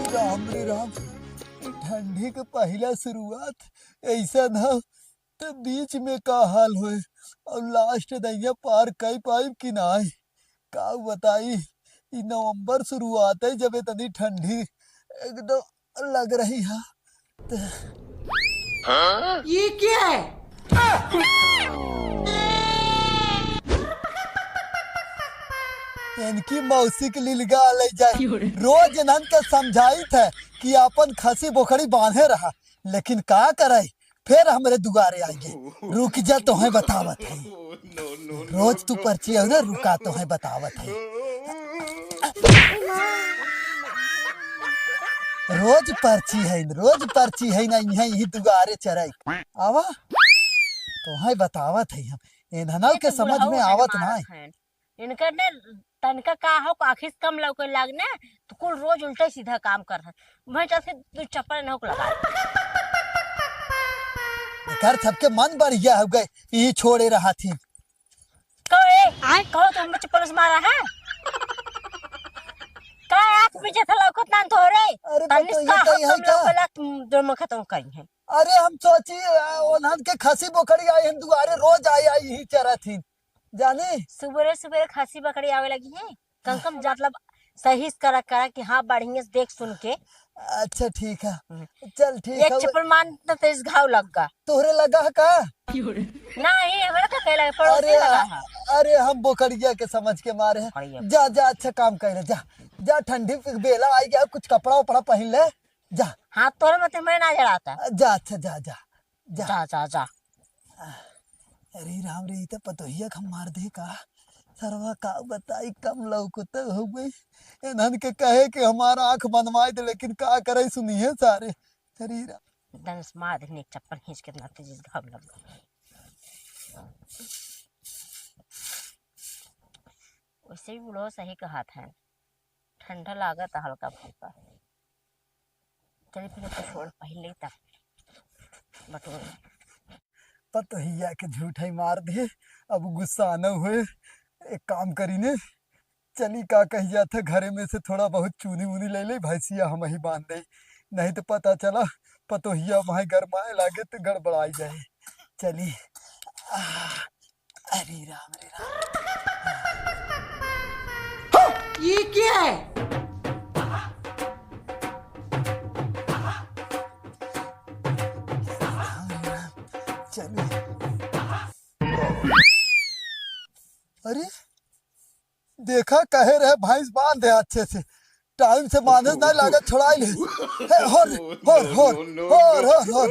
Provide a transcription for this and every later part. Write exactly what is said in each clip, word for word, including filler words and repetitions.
राम रे राम, ठंडी के पहिला शुरुआत ऐसन ह, त बीच में का हाल होए और last दहिया पार कई पाइब कि नाय, का बताई। ई नवंबर शुरुआत है, जब इतनी ठंडी एकदम लग रही है। ये क्या है? इनकी मौसी के लिलगा ले जाए। रोज इन्हन के समझाइत है कि आपन खसी बोकड़ी बांधे रहा, लेकिन का करे, फिर हमरे दुआरे आइगे। रुक जा, तोहे बतावत है। रोज तू पर्ची हो ना, रुका, तोहे बतावत है। रोज पर्ची है, रोज पर्ची है ना, इहाँ यही दुआरे चराई। आवा, तोहे बतावत है हम। इन्हनल के समझ में आवत ना है। इनकर ने तनका का हो, आँखी से कम लौके लाग ने, तो कुल रोज उल्टा सीधा काम कर है। मैं जैसे दो चप्पल न हो लगा। एकर सबके मन बढ़िया हो गए, ई छोड़े रहा थी। कहो ए, आय? कहो तुम चप्पल से मारा है? का आँख पीछे से लौकत ना तोरे? अरे तनिस बतइए का तो हो यही कम का? लौके लाग, तुम दोनों खत्म करी है। अरे हम सोची, आ, ओन्हन के खसी बोकड़ी आई हैं दुआरे, रोज आई, आई ही चरा थी। जानी? सुबेरे सुबेरे खसी बकरी आवे लगी है। कम कम मतलब सही से करा, करा कि हाँ, बढ़िया से देख सुन के। अच्छा, ठीक है। हम्म। चल, ठीक एक है। चप्पल मान तो तेज घाव लग गा। तोहरे लगा है का? नहीं, हमरा तो कहे लगे, पड़ोसी अरे, लगा है। अरे, हम बोकरिया के समझ के मारे हैं। बोकरिया। जा, जा, अच्छा काम कर ले, जा। जा, ठंडी के बेला आई गया, कुछ कपड़ा उपड़ा पहन ले, जा। हाँ, तोरे मते मैं ना जड़ाता। जा, अच्छा, जा, जा। जा। जा, जा, जा। अरे राम रे, ई त पतोहिया के हम मार दे का? सरवा का बताई, कम लौकत हो गई। इन्हन के कहे कि हमारा आँख बनवाए दे, लेकिन का करे, सुनिए सारे। अरे राम। दंस मार देने एक चप्पल खींच के इतना तेज घाव लग गया। वैसे भी बुढ़वा सही कहत है, ठंडा लागत है हल्का फुल्का। चली पहले कुछ और पहन ले तब बटोर। पतोहिया के झूठ है मार दे, अब गुस्सा न हुए। एक काम करी ने, चली का कही जात है, घरे में से थोड़ा बहुत चूनी वूनी ले ले, भैंसिया हम ही बांध दे, नहीं तो पता चला पतोहिया वहाँ गरमाए लागे तो गड़बड़ाई जाए। चली। आह। अरे राम रे राम। ये क्या है? राम रे राम। चलिए। अरे, देखा, कहे रहे भैंस बांध दे अच्छे से, टाइम से बांधे नहीं लागत, छोड़ाई ले। हे, होर, होर, होर, होर, होर, होर, होर,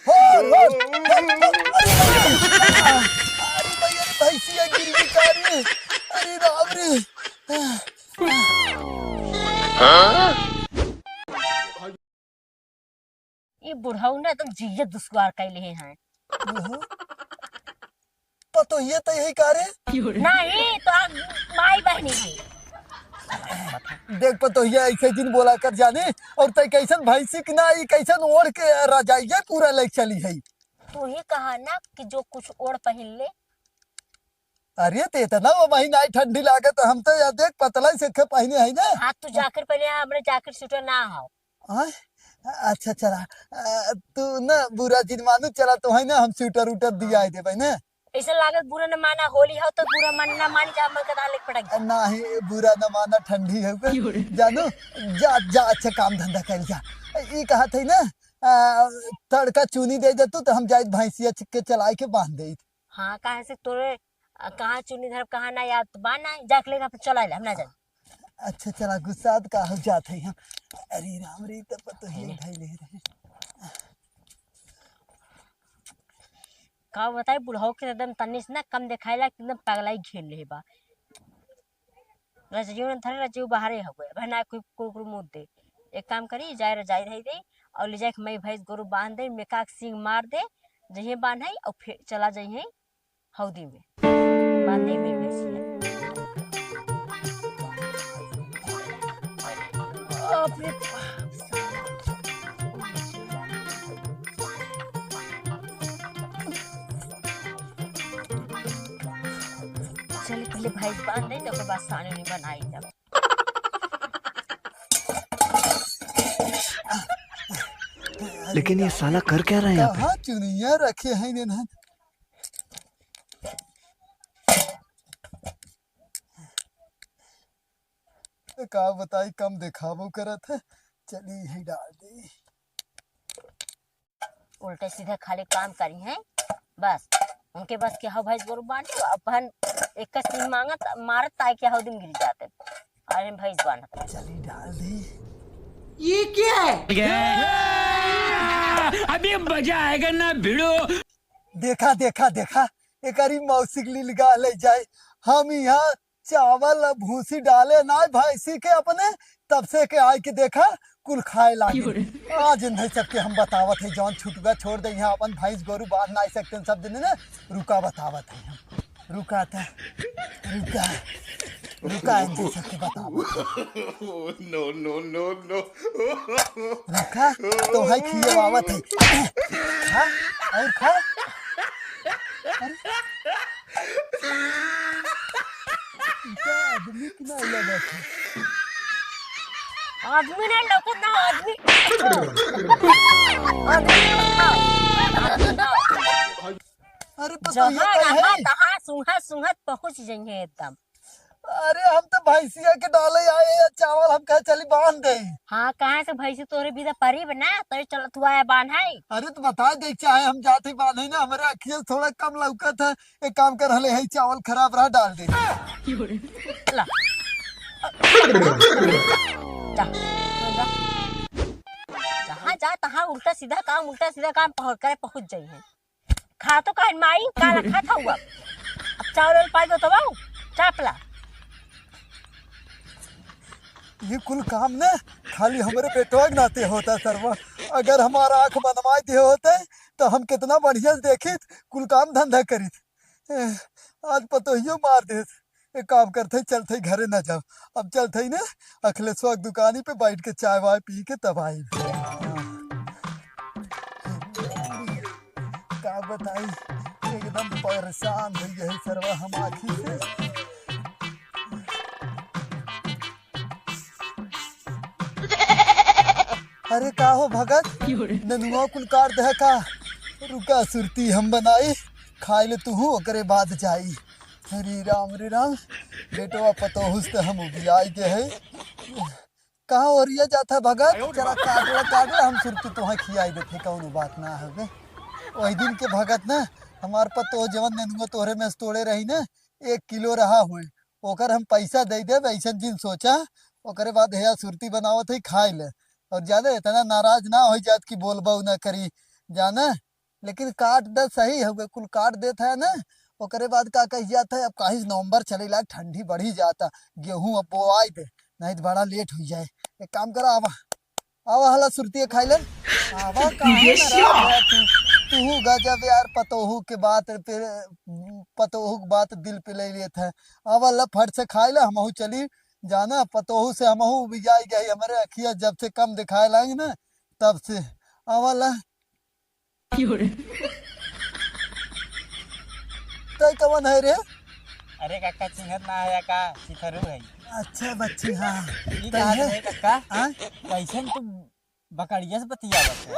होर, होर। अरे भैया, अरे भैया, भैंसिया गिर गई का रे? अरे राम रे। ई बुढ़ऊ ना एकदम जियत दुश्वार कइले हैं। ओहो। पतोहिया त यही का रे? नहीं, तो आप माई बहनी है। देख पतोहिया, ऐसे जिन बोला कर जाने, और तै कैसन भैंसी की ना, ई कैसन ओढ़ के रजाइये पूरा लेके चली है। तू ही कहा ना कि जो कुछ ओढ़ पहिन ले। अरे, ते इतना वो महीना आई ठंडी लागत, हम तो यार देख पतला ही से के पहिने है ना। हाँ, तू जाकेट पहिने है, हमरे जाकेट स्वेटर ना हो। आय? अच्छा, चला, अ, तू ना बुरा जिन मानू, चला तो है ना, हम स्वेटर उटर दिया देबे ना। ऐसा लागत बुरा न माना, होली हो तो बुरा मान, ना मानी जा, मन का दाल एक पटक जा। नहीं, बुरा न माना, ठंडी है बे। जानू, जा, जा, अच्छा काम धंधा कर जा। ई कहा थे ना, अ, तड़का चूनी दे दे तू, तो हम जाइत भैंसिया च-, के चलाए के बांध देइत। हाँ, काहे से तोरे, अ, कहाँ चुन्नी धरब, कहाँ ना, याद तो बा ना, जाके लेके अपन चला ले, हम ना जाए। अच्छा, चला, गुस्सा तो का हो जात है हम। अरे राम रे, तब तो ये अरे। भाई ले रहे। का बताई, बुढ़ऊ के एकदम तन्नी से ना कम देखाइला, एकदम पगलाई घेर ले बा। रजइयो न धरे, रजइयो बाहरे हवे, अब ना कोई कुकुर मुँह दे। एक काम करी, जाए रजाई धई दे और ले जाए के मैं भैंस गोरू बांध दे, मेका के सींग मार दे, जइहे बांधे और फिर चला जइहे हौदी में, बांधे में भैंसिया। बाप रे बाप। चल, पहले भैंस बांध दे, तो ओकर बाद सानी उनी बनाई जाब। लेकिन ये साला कर क्या रहा है यहाँ पे? कहाँ चुनिया रखे हैं इन्हें? का बताई, कम देखावो करत है। चली, यही डाल दे। उल्टे सीधे खाली काम करी हैं बस। उनके बस के हौ भैंस गोरू बांधे, अपन एक का सींग मांगत मारत ताई के हौ दिन गिर जाते। अरे भैंस बांधत। चली, डाल दे। ये क्या है? अभी मजा आएगा ना भिड़ो। देखा, देखा, देखा, एकरी मौसी के लिए लगा ले जाए। हम यहाँ चावल भूसी डाले ना भैंसी के अपने, तब से के आए के देखा, कुल खाए लागे। क्यों रे? आज इन्हें सबके हम बतावत है, जौन छुटुआ छोड़ दे, यहाँ अपन भैंस गोरू बांध ना सकते सब दिन ने। रुका, बतावत है हम। रुका था, रुका, रुका, इन्हें सबके बतावत है। No, no, no, no। रुका, तो है खिए आवत है। हाँ, और खा। अरे। इनका आदमी की ना लगत है। आदमी नहीं लौकत ना, आदमी। आदमी नहीं लौकत ना। अरे, पता जहाँ ये क्या है? रहा, तहाँ सूंघत, सूंघत पहुँच जाइए एकदम। अरे, हम तो भैंसिया के डाले आए हैं चावल, हम कहे चली बांध दे। हाँ, कहाँ से भैंसी तोरे भी तो परी बना, तो चल तू आया बांध है। अरे, तो बता दे, चाहे हम जाते बांधे ना, हमारे अखिया से थोड़ा कम लौकत है। एक काम कर, हले है चावल खराब रहा, डाल दे। ला। जा, जा। जहाँ जा, तहाँ उल्टा सीधा काम, उल्टा सीधा काम पहुँच करे, पहुँच जाई है। खा तो काहे माई, का रखा था हुआ? अब चावल उल पाई दो तो बाऊ, चापला। ये कुल काम ना खाली हमरे बेटवा के नाते होता सरवा। अगर हमारा आँख बनवाए दिए होते तो हम कितना बढ़िया से देखित, कुल काम धंधा करित। ए, आज पतोहियो मार देत। एक काम करते, चलते घरे ना जाओ। अब चलते ही ना अखिलेशवा के दुकानी पे बैठ के चाय वाय पी के तब आई। का बताई, एकदम परेशान हो गए सरवा हम आखी से। अरे का हो भगत, ननुआ कुल काट दे का? रुका सुरती हम बनाई, खाए ले तुहू, ओकरे बाद जाई। हरे राम, रे राम, बेटवा पतोहू से हम उबियाई के है। कहाँ ओरिया जात है भगत? चला काट ले, काट ले, हम सुरती तोहे खियाई देते, कौनो बात ना हवे। वही दिन के भगत ना, हमार पतोह जवन नेनुआ तोहरे में से तोड़े रही ना, एक किलो रहा हुए, ओकर हम पैसा दे देब, ऐसन जिन सोचा। ओकरे बाद हेया सुरती बनावत है, खाए ले। और जाने इतना नाराज ना हो जात कि बोलबा ना करी, जाने। लेकिन काट दे सही हवे, कुल काट देत है ना। ओकरे बाद का कही जात है, अब काहे नवंबर चले ला, ठंडी बढ़ी जाता, गेहूं अब बोआई दे, नहीं तो बड़ा लेट हो जाए। एक काम करा, आवा, आवा हला सुरतिया खाई ले। आवा, काहे नाराज है तू? तू गजब यार, पतोहू के बात पे, पतोहू के बात दिल पे ले लेत है। आवा ला फट से खाई ले, हमहू चली। जाना, पतोहू से हमहू उबियाई गई, हमरे अखिया जब से कम दिखाए लागी ना, तब से। आवा ला। तै कवन है रे? अरे काका, चिन्हत ना है का? चिथरू है। अच्छा बच्ची, हाँ। ई तै कहा है? है काका? हाँ? कैसन तू बकरिया से बतियावत है?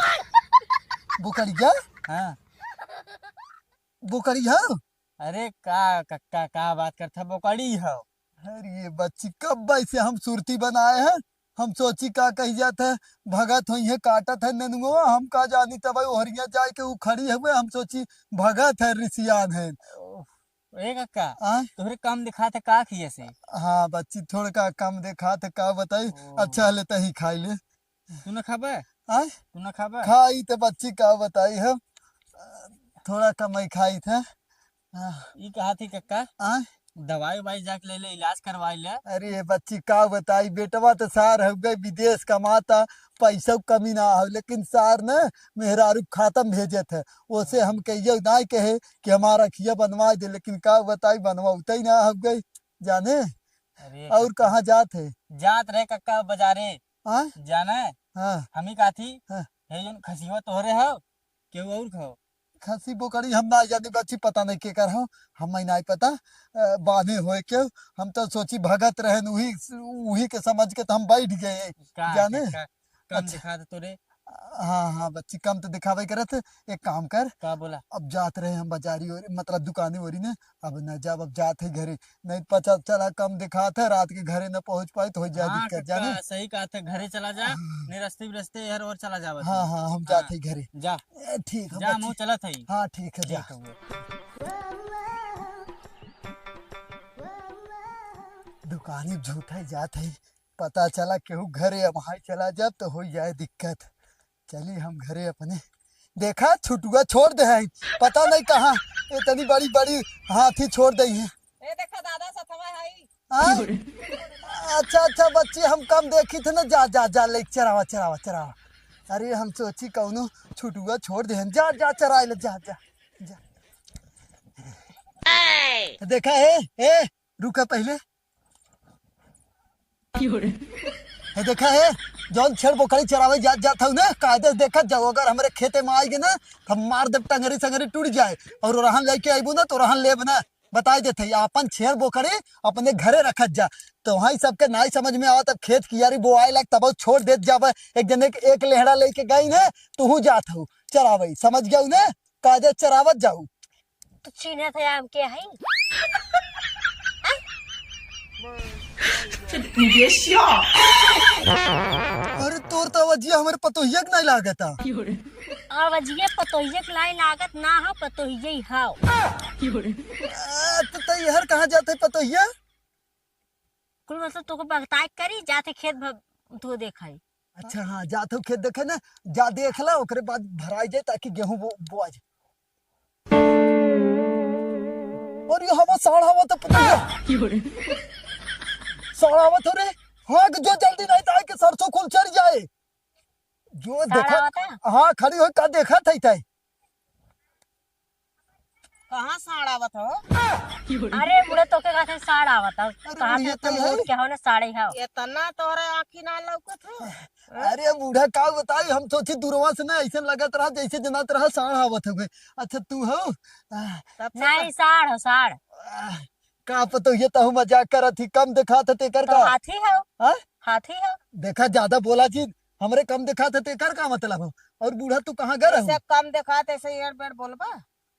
बुकरिया? हाँ। बुकरिया? अरे का काका, का बात करत है? बोकड़ी हो। अरे ये बच्ची, कब से हम सुरती बनाए हैं, हम सोची का कही जात है, भगत होई है, काटत है नेनुआ, हम का जानी तब ओहरिया जाए के उ खड़ी हुए, हम सोची भगत है, रिसियान है। ओह, ए काका, आय? तोहरे कम दिखात है का खिए से? हाँ बच्ची, थोड़ा का कम दिखात है, का बताई। ओह। अच्छा ले तही खाई ले। तू ना खाबे? आय? तू ना खाबे? खाई तो बच्ची का बताई हम। थोड़ा कमाई खाई था। हाँ। ई कहा थी कक्का, आय? दवाई उवाई जाके ले ले, इलाज करवाई ले। अरे बच्ची, का बताई, बेटवा तो सार हो गए, विदेश कमाता, पैसा कमी ना हो, लेकिन सार न मेहरारू खातम भेजत है। ओसे हम कहियो ना कहे कि हमारा अखिया बनवा दे, लेकिन का बताई, बनवाते ही ना हो गए, जाने। अरे और कक्का। कहाँ जात है? जात रहे कक्का बाजारे। हाँ? जाना है? हाँ। हम ही कहा थी, हाँ। हे जौन खसिवा तोहरे हो, केहू और खाओ? खसी बोकरी हम ना जानी बच्ची, पता नहीं केकर हो, हमें नहीं पता। अ, बान्हे होए के, हम तो सोची भगत रहन, उही, उही के समझ के तो हम बैठ गए, का, जाने? का, कम अच्छा। दिखा दे तोरे। हाँ, हाँ, बच्ची, कम तो दिखावे करत। एक काम कर। का बोला? अब जात रहे हम बाजारी ओरी, मतलब दुकानी ओरी ने, अब न जाब, अब जात है घरे, नहीं पता चला कम दिखात है, रात के घरे न पहुँच पाई तो हो जाए हाँ, दिक्कत, कक्का, जाने? सही कहा था, घरे चला जा, हाँ। नहीं रस्ते बिरस्ते यार और चला जावत हाँ, है। हाँ, हम जात हाँ, है घरे। जा। ए, ठीक है, जा, बच्ची। मुँह चलत है। हाँ, ठीक है, जा। ठीक है। दुकानी झूठा ही जात है, पता चला केहू घरे अब हाई चला जाब तो हो जाए दिक्कत। चली हम घरे अपने। देखा, छुटुआ छोड़ दे है, पता नहीं कहाँ इतनी बड़ी बड़ी हाथी छोड़ दे है। ए, देखा दादा, सथवा है। आय? अच्छा, अच्छा, बच्ची, हम कम देखी थे ना, जा, जा, जा, ले चरावा, चरावा, चरावा। अरे, हम सोची कौनो छुटुआ छोड़ दे है, जा, जा, चराए ले, जा, जा, जा। देखा है, ए, रुका पहले। क्यों रे? हे देखा हे, जौन छेड़ बोकरी चरावे जात, जात हऊ ना, कायदे से देखत जाऊ, अगर हमरे खेते में आइगे ना, त हम मार देब, टंगरी संगरी टूट जाए। और ओरहन लेके आइबू ना, तो ओरहन लेब ना, बताई देत हई, आपन छेड़ बोकरी अपने घरे रखत जा। तो वहीं सबके नाई समझ में आवत, अब खेत कियारी बोआए लाग, तब छोड़ देत जाबे। एक जने के एक लेहड़ा लेके गई ना, तुहू जात हऊ चरावे, समझ गऊ ना, कायदे चरावत जाऊ। तू चिन्हत है हम के हई? अरे तोर तो अवजिया हमरे पतोहिया के नहीं लागता। अवजिया पतोहिया के लाई लागत ना हो, पतोहिया ही हाव। आ, तो, तो यहर कहाँ जात है पतोहिया? कुल मतलब तोको बगताए करी, जाते खेत भ-, तू देखाई। अच्छा, हाँ, जात हो खेत देखे ना, जा देख ला, ओकरे बाद भराई जाए ताकि गेहूं बो-, बोआ जाए। और ये हवा साढ़ हवा तो पता है। साढ़ हवा तो रे, हाँ, कि जो जल्दी नहीं तो आए कि सरसों कुल चढ़ जाए। जो साढ़ देखा, आवता? हाँ, खड़ी हो का देखा था इतै। कहाँ साढ़ आवत हो? अरे बूढ़ा, तोके कहा थे साढ़ आवत हो। अरे कहा बुढ़िया थे तो तुम है। मूड के हो ना, साढ़े हो। इतना तोहरे आँखी ना लौकत हो। अरे बूढ़ा, का बताई, हम सोची दूरवा से ना ऐसे लगत रहा जैसे जनात रहा साढ़ आवत हो गए। अच्छा तू हो? आह, तब से नहीं, साढ़ हो, साढ़। आह, का पता ये तो हम मजाक करत ही, कम दिखात है तेकर तो का? हाथी हो। हाँ? हाथी हो। देखा ज्यादा बोला जी, हमरे कम दिखात है तेकर का मतलब हो? और बूढ़ा तू कहाँ गए रहू? ऐसे कम दिखात ऐसे एड़ बेड़ बोलबा?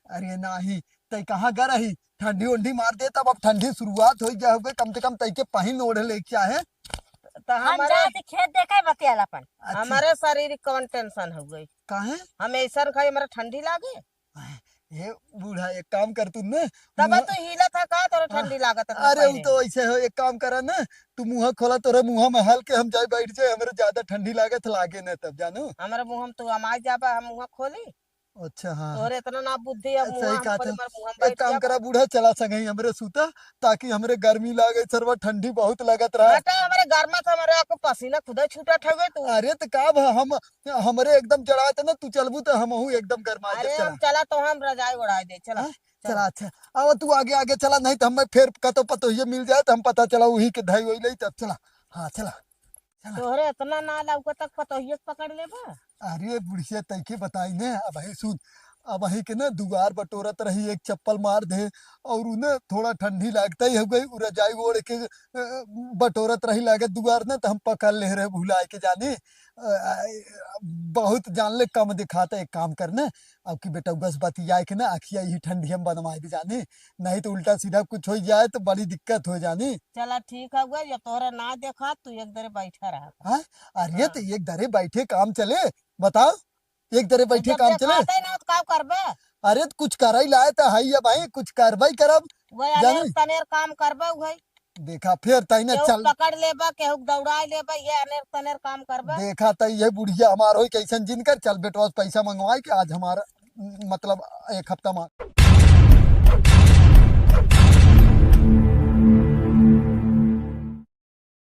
अरे नाही, तै कहाँ गए रही? ठंडी उंडी मार दे तब, अब ठंडी शुरुआत हो गया होगे, कम से कम तै के पहिन ओढ़ ले क्या है? तो हम हमारे जात खेत देखे बतियाला अपन। अच्छा। हमारे शरीर के कौन tension हो गई? काहे? हम ऐसा खाई हमारा ठंडी लागे? हे बूढ़ा, एक काम कर तू ना, तब मुँह तू हिलत है का, तोरा हाँ। ठंडी लागत है अरे, वो पहले। तो ऐसे हो, एक काम करा ना, तू मुँह खोला, तोरे मुँह में हल के हम जाए बैठ जाए, हमरे ज्यादा ठंडी लागत लागे ना तब, जानू। हमरे मुँह में तू अमाई जाबा, हम मुँह खोली? अच्छा, हाँ। तोरे इतना ना बुद्धि है, सही मुँह हम कहा खोली, था। हमारे मुँह में एक बैठ काम जाबा। करा बूढ़ा, चला संगही हमरे सूता, ताकि हमरे गर्मी लागे, सरवा ठंडी बहुत लगत रहा। हटा, हमरे गर्मा से हमरे आपको पसीना खुदा छूटत हवे तू। अरे, तो का भा, हम हमरे एकदम जड़ात ना, तू चलबू तो हमहू एकदम गरमा जाब, अरे, चला। हम चला तो हम रजाई ओढ़ाई दे, चला, हाँ? चला। चला, अच्छा। अब तू आगे, आगे चला, नहीं तो हमें फिर कतो पतोहिए मिल जाए, तो हम पता चला वही के धई वही ले, तब चला। हाँ, चला, चला। तोहरे इतना ना लौकत तक पतोहिए के पकड़ लेबा? अरे, बुढ़िया, तैके बताई ने, अब है सुन, अब वही के ना दुआर बटोरत रही, एक चप्पल मार दे, और उ ना थोड़ा ठंडी लागता ही हो गई, उ रजाई ओढ़ के, अ, बटोरत रही लागत दुआर ना, तो हम पकड़ ले रहे भुलाए के जाने। अ, अ, बहुत जान ले कम दिखाता, एक काम कर ना, अब की बेटउआ से बतियाए के ना, अखिया यही ठंडिया में बनवाए दे जाने, नहीं तो उल्टा सीधा कुछ हो जाए तो बड़ी दिक्कत हो जाने। चला ठीक है, जब तोहरा ना देखा, तू एक दरे बैठा रहा। हाँ? अरे हाँ। तो एक दरे बैठे काम चले, बताओ, एक दरे बैठे जब काम चले। देखाते ना तो का करबे? अरे तो कुछ कराई लाए तो है ये भाई, कुछ कार्रवाई करब, वही जाने? अनेर तनेर काम करबे वही। देखा, फिर तई ना केहू चल। पकड़ लेबा, केहू दौड़ाई लेबा, ये अनेर तनेर काम करबा। देखा, तई ये बुढ़िया हमार होई कैसन जिनकर, चल बेटवा से पैसा मंगवाई के आज हमारा मतलब एक हफ्ता मा।